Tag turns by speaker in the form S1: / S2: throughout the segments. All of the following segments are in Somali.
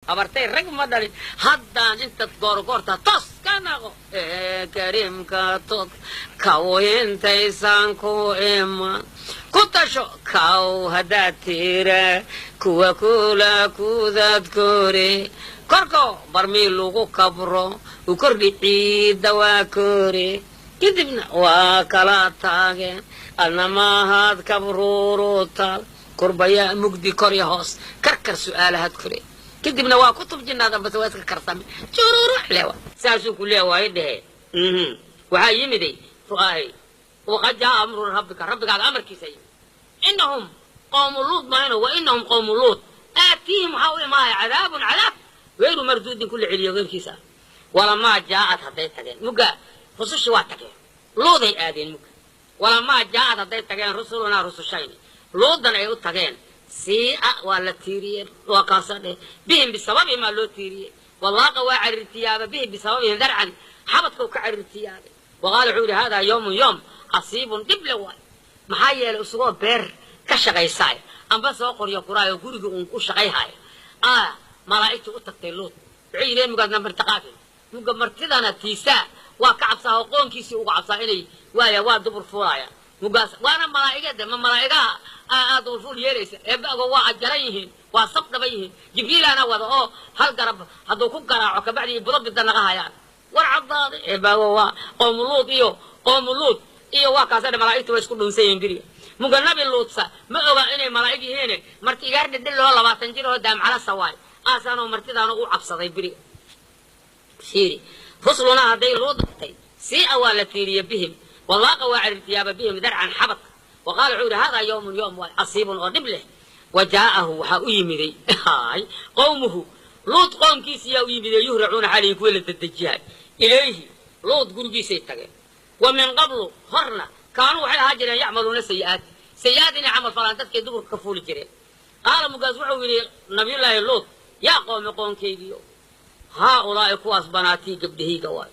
S1: Habartay rag ma dhalin haddaan intaad goorgoorta toos ka naqo ee kariimka tod kaw intaysaan ku iman ku tasho kaw haddaad tira kuwa kula kudaad kore korko barmii lagu kabro u kordhi ciidda waa kore kadibna waa kala taageen adna maahaad kabruurutal kurbayaa mugdi korya hoos karkar su'aalahaad kore kadibna waa kutub jinnaad ambase waa iska karsame jururuc lewa saasuu ku leewaay dhehe. Waxaa yimiday ru'aahay waqad jaa amru rabbika, rabbigaaga amarkiisa yimid. Inahum qowmu Luut maayno, wa inahum qowmu Luut aatiihim waxaa u imaaya cadaabun cadaab gayru marduudin kula celiyo geyrkiisa ah. Walamaa jaaad hadday tageen mugga rusushi waa tageen, Luuday aadeen mugga. Walamaa jaaad hadday tageen rusulunaa rusushayni Luudan ay u tageen sii'a waa la tiiriyey, waa kaasa dheh bihim bisababihim aa loo tiiriyey. Walaaqa waa carirtiyaaba bihim bisababihim darcan xabadkau ka carirtiyaabay. Waqaala wuxuu yidhi haadaa yawmun yoom casiibun dhib le waay, maxaa yeelay isagoo beer ka shaqaysaaya amba soo qoryo kuraayo guriga uun u shaqayhaayo aa malaa'igtu u tagtay Luut. Waxay yidheen mugaasna martiqaafin muga martidana tiisaa waa ka cabsaa oo qoonkiisii uga cabsaa inay waaya waa dubur fuulaya mugaas waana malaa'igada ma malaa'igaha aa dubur fuul yeelaysa eebaago waa ajaran yihiin, waa sab dhaban yihiin. Jibriilaana wada oo hal garab hadduu ku garaaco kabacdi budo bida naga hayaan war caddaaday eebaago waa qoomu Luut iyo qoomu Luut iyo waa kaasa malaa'igtu waa isku dhunsan yihiin beriga. Muga nabi Luutsa ma oga inay malaa'ig yihiin, marti igaar dhidhiloo 20 jir oo daamcala sawaay aasaanoo martidaana u cabsaday beriga. Fiiri rusulunaa hadday Luut tagtay sii'a waa la tiiriye bihim walaaqa waa carirtiyaaba bihim darcan xabadka. Wa qaala wuxuu yidhi haadaa yawmun yoom waay casiibun oo dhib leh. Wa jaa'ahu waxaa u yimiday qowmuhu Luut qoomkiisiyaa u yimiday yuhracuuna xalayhi kuwa la dedejiyahay ilayhi Luut gurigiisay tageen. Wa min qablu horna kaanuu waxay ahaa jireen yacmaluuna sayi'aat sayi'aat inay camal falaan dadkay duburka ka fuuli jireen. Qaala mugaas wuxuu yidhi nabiyullaahi Luut yaa qoomi qoonkaygiyo haa ulaa'i kuwaas banaatii gabdhahayga waay,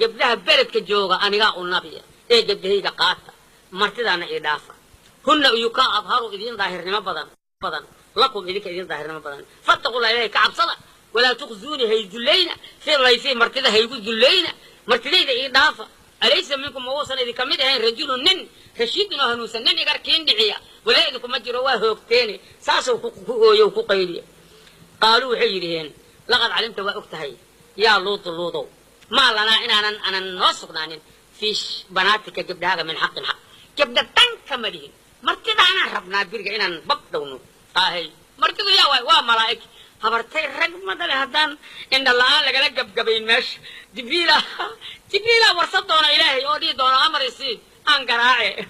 S1: gabdhaha beledka jooga anigaa u nabiya ee gabdhahayga qaata martidaana ii dhaafa. Hunna uyukaa adharu idiin daahirnimo badan badan lakum idinka idiin daahirnimo badan, fattaqullah ilahay ka cabsada, walaa tukhzuuni hay dullayna fii dayfii martida haygu dullayna martidayda ii dhaafa. Alaysa minkum ma uusan idinka mid ahayn rajulun nin rashiidun oo hanuunsan nin igarkiin dhiciya walaa idinkuma jiro waa hoogteene saasuu ku ooyo ku qayliya. Qaaluu waxay yidhiheen laqad calimta waa og tahay yaa Luudu Luudow maa lanaa inaanan anan noo sugnaanin fii banaatika gabdhahaaga min xaqin xaq gabdha dan kama lihin martidaanaan rabnaa biriga inaan bab dhowno ahay martidu yaa waay waa malaa'ig. Habartay rag ma dhale haddaan indha la'aan lagala gabgabayn meesha Jibriila Jibriila warsan doona ilaahay oo dhihi doona amar isii aan garaace.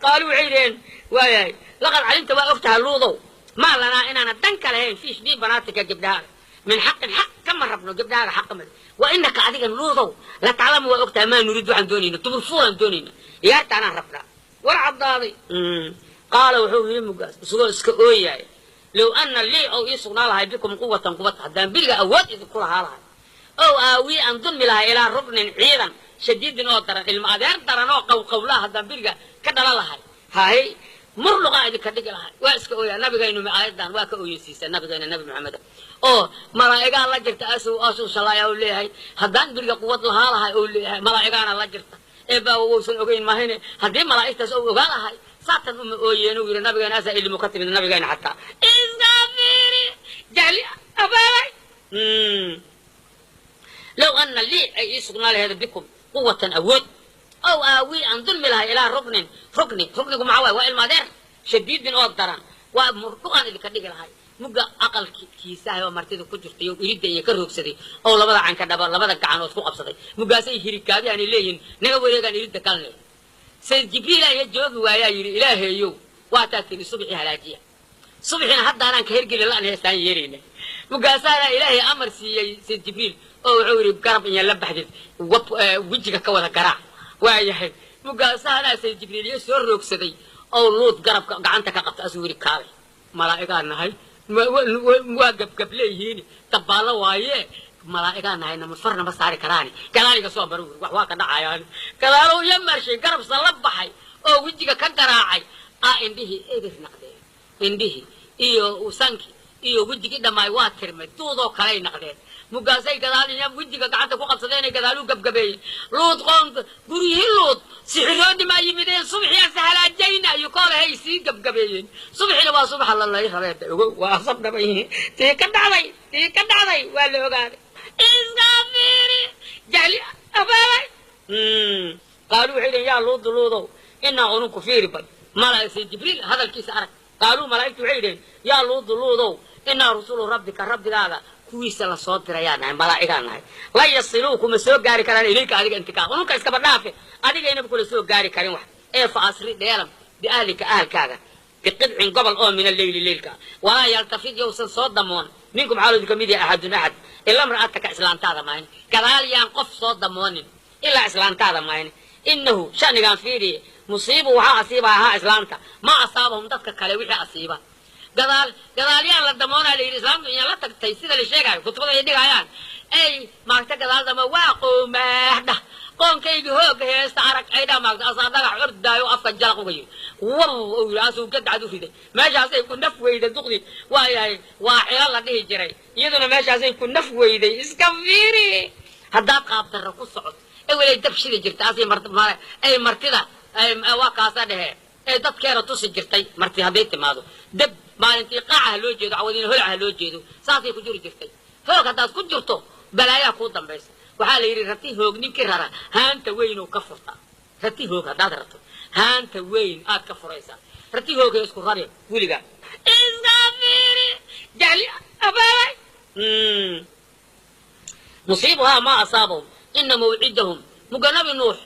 S1: Qaaluu waxay yidhaheen waayahay laqad calimta waa og tahay Luudow maa lanaa inaana dan ka lahayn fii shbii banaatika gabdhahaaga min xaqin xaq kama rabno gabdhahaaga xaq kama wa inaka adigan Luudow la taclamu waa og tahay maa nuriid waxaan doonayno dubur fuulaan doonayno iyaartaanaan rabnaa war caddaaday. Qaala wuxuu yidhi mugaas isagoo iska ooyaaya low ana lii ow ii sugnaa lahay bikum quwatan quwad haddaan beriga awood idinku lahaa lahay ow aawii aan dulmi lahay ilaa ruknin ciidan shadiidin oo daran ilma adeer daran oo qawqawlaha haddaan beriga ka dhala lahay hahay murluqaa idinka dhigi lahay. Waa iska ooyaa nabigaynu aayadan waa ka ooyeysiisa nabigayna nabi Maxamed oo malaa'igaa la jirta asuu asuu shalaaya uu leeyahay haddaan beriga quwad lahaa lahay uu leeyahay malaa'igaana la jirta eebaawa wausan ogeyn mahayne haddii malaa'igtaas ou ogaa lahay saatan uma ooyeen uu yidhi nabigeena asaa ilmu ka timid nabigeena xataa iska fiiri jahli abaalay. Low ana lii ay ii sugnaa laheed bikum quwatan awood ow aawii aan dulmi lahay ilaa ruknin rukni ruknigu maxaa waay waa ilma adeer shadiidin oo daran waa murduqaan idinka dhigi lahay. Mugga aqalkiisahay oo martida ku jirtay oo iridda iyo ka roogsaday oo labada canka dhaba labada gacanood ku qabsaday muggaasay hirikaadiyaanay leeyihiin naga wareegaan iridda kalne. Sayid Jibriil ayaa joogi waayaa yidhi ilaahayow waataa tiri subxii halaajiya subxina haddaanaan ka hergeli la'an heestaan yeelayna. Mugaasaana ilaahay amar siiyey sayid Jibriil oo wuxuu yidhi garab inya la baxdid wab wejiga ka wada garaac waayahay. Mugaasaana sayid Jibriil iyo soo roogsaday oo Luut garabka gacanta ka qabta asuu yidhi kaalay malaa'igaa nahay waa gabgab leeyihiin dabaallo waaye malaa'igaa nahay nama farna ma saari karaani gadaaliga soo maro wax waa ka dhacayaan gadaalow iyo marshay garabsa la baxay oo wejiga ka garaacay aa indhihii eber naqdeen indhihii iyo sankii Iyo wejigii dhammaay waa tirmay, duudoo kalay naqdeen. Mugaasay gadaal wejiga gacanta ku qabsadeenay gadaaluu gabgabeeyey. Luud qoonka guryihii Luud sixiroodimaa yimideen, subxiyaa sahalaajayna iyo koolahay sii gabgabeeyeen. Subxina waa subaxa lalay rabeeda ogow, waa asabdhabay tii ka dhacday, tii ka dhacday waa la ogaaday. Iska fiiri jahli abaabay. Qaaluu waxay dhaheen, yaa Luudu, Luudow, inaa ununku fiiri bal malaa'igtay Jibriil hadalkiisa arag. Qaaluu malaa'igtu waxay dhaheen, yaa Luudu, Luudow, inaa rusulu rabbika, rabbigaada kuwiisa la soo dirayaa nahay, malaa'igaa nahay. La yasiluu kuma soo gaari karaan ilayka adiga intikaa, ununka iskaba dhaafe, adigaynaba kula soo gaari karin wax ee. Fa asri dheelam biahlika ahalkaaga biqidcin gobol oo min alleyli leylka, walaa yaltafid yowsan soo damoon minkum xaaloodu ka mid yahay axadun axad ila mra'ataka islaantaada maahin. Gadaal yaan qof soo damoonin ilaa islaantaada maahin. Innahu shanigaan fiiriye musiibu waxaa asiiba ahaa islaanta ma asaabahum dadka kale wixii asiiba. Gadaal gadaalyaan la damoonaa la yidhi, islaamtu inyaan la tagtay sida la sheegaayo kutubada ay dhigayaan ay maagta gadaal dama waa qoomaah dhah qoonkayga hooga heesta arag ay dha maagta asaa dhagax ordaayo afka jalaq uga yidhi waw uu yidhi asuu gadcad u riday. Meeshaasay ku naf weyday duqdi, waayahay waa xilo la dhihi jiray iyaduna, meeshaasay ku naf weyday. Iska fiiri haddaad qaabdarra ku socoto ewelay dab shidi jirta asay ay martida waa kaasa dhehe ee dadkeena tusi jirtay. Marti hadday timaado dab maalintii qaaca ha loo jeedo, cawadiina holac ha loo jeedo, saasay ku jiri jirtay. Hoog haddaad ku jirto balaayaa kuu dambaysa. Waxaa la yidhi rati hoog ninkii rara haanta weyn oo ka furta. Rati hoog haddaad rarto haanta weyn aad ka furaysaa. Rati hoog isku rari weligaa. Iska fiiri jahli abaabay. Musiibuhaa maa asaabahum ina mawcidahum muga nabi Nuux.